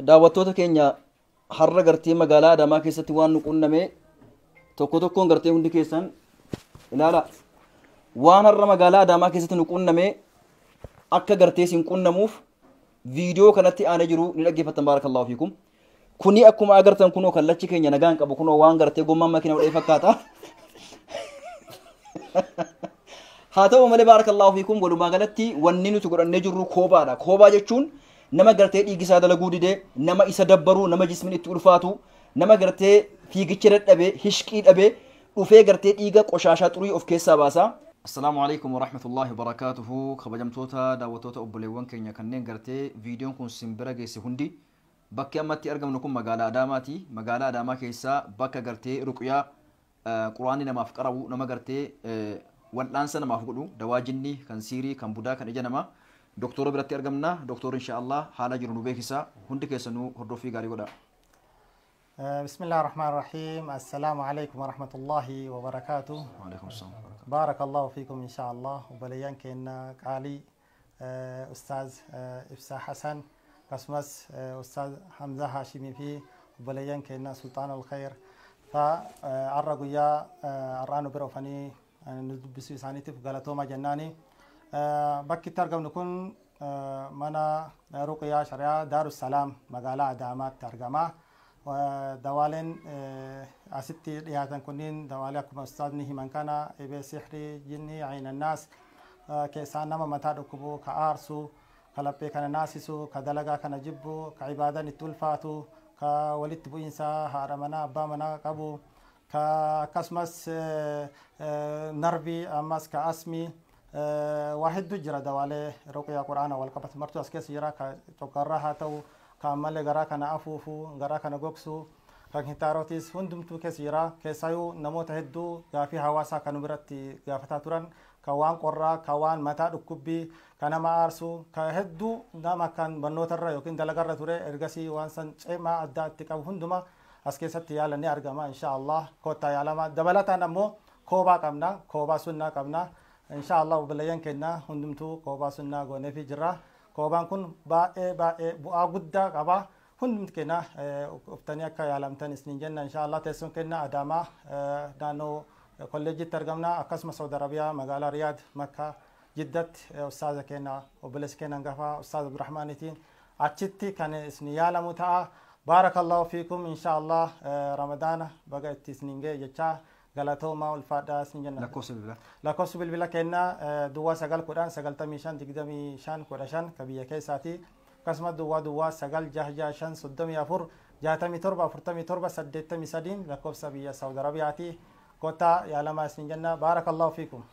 Daawwattoota keenya har'a gartee magaalaa Adaamaa keessatti waan nu qunname tokko tokkoon gartee hundi keessan ilaala. Waan har'a magaalaa Adaamaa keessatti nu qunname akka gartee isin qunnamuuf viidiyoo kanatti aanee jiru ni dhaggeeffattan baarakallahu fiikum. Kuni akkuma agartan kunoo kallachi keenya nagaan qabu kunoo waan gartee gommaan makiina godhee fakkaata. Haa ta'u malee baarakallahu fiikum walumaa galatti wanni nuti godhannee jirru koobaadha. Koobaa jechuun nama gartee dhiigisaa dalaguu didee, nama isa dabbaru, nama jismiin itti ulfaatu, nama gartee fiigicha dadhabee, hishqii dhabee, dhufee gartee dhiiga qoshaashaa xurii of keessaa baasa. Assalaamu alaikum warahmatullahi wabarakaatuhu. Kabajamtoota daawwattoota obboleewwan keenya kanneen gartee viidiyoon kun sin bira geesse hundi bakki ammatti argamnu kun magaalaa Adaamaati. Magaalaa Adaamaa keessaa bakka gartee ruqyaa quraanni namaaf qarabu, nama gartee wal'aansa namaaf godhu, dawaa jinni, kan siirii, kan budaa, kan ija namaa doktora biratti argamna. Doktorri inshaallah haala jiru nu beeksisa. Hundi keessanuu hordoffii gaarii godha. بسم الله الرحمن الرحيم. السلام عليكم ورحمة الله وبركاته. وعليكم السلام. بارك الله فيكم إن شاء الله. وبليان كنا قالي أستاذ إفسا حسن قسمس أستاذ حمزة هاشمي في وبليان كنا سلطان الخير فأرجو يا أرانو بروفاني ندبسي سانيتي في جناني bakki itti argamnu kun mana ruqyaa shari'aa Daarussalaam magaalaa Adaamaatti argama. Dawaaleen asitti dhiyaatan kunniin dawaalee akkuma ustaazni himan kana dhibee sihrii, jinni, aynannaas keessaa nama mataa dhukkubu, ka aarsu, ka laphee kana naasisu, ka dalagaa kana jibbu, ka ibaadan itti ulfaatu, ka walitti bu'iinsa haadha manaa abbaa manaa qabu, ka akkasumas narbii ammas ka asmii waa hedduu jira. Dawaalee ruqyaa quraana wal qabatu martuu as keessa jira. Ka coggarraa haa ta'u, ka ammallee garaa kana afuufu, garaa kana gogsu, kan kitaarotis hundumtuu keessa jira. Keessaayyuu namoota hedduu gaafii hawaasaa kan biratti gaafataa turan, ka waan qorraa, ka waan mataa dhukkubbii, ka nama aarsu, ka hedduu nama kan barnootarra yookiin dalagarra ture ergasii waan san cimaa addaa itti qabu hunduma as keessatti yaala ni argama insha Allah. Kottaa yaalama. Dabalataan ammoo koobaa qabna, koobaa sunnaa qabna. Insha Allah obboleeyyan keenya hundumtuu koobaa sunnaa gooneefii jirra. Koobaan kun baay'ee baay'ee bu'aa guddaa qaba. Hundumti keenya uftanii akka yaalamtan isiniin jenna insha Allah. Teessoon keenya Adaamaa naannoo kolleejjitti argamna. Akkasuma Saudi Arabiyaa magaalaa Riyaad, Makkaa, Jiddatti ustaaza keenya obboleessi keenya hangafaa ustaaza Abdurrahmaanitiin achitti kan isin yaalamu ta'a. Baarakallahu fiikum insha Allah. Ramadaana baga itti isiniin ga'e jechaa galatoomaa, ulfaadhaa isin jenna. Lakkoofsa bilbilaa. Lakkoofsi bilbila keenyaa duwwaa 9 10 95 25 15 ka biyya keessaati. Akkasumas duwwaa duwwaa 9 6 6 5 34 67 47 83 lakkoofsa biyya Saudi Arabiyaati. Kottaa yaalamaa isin jenna. Baarakallahu fiikum.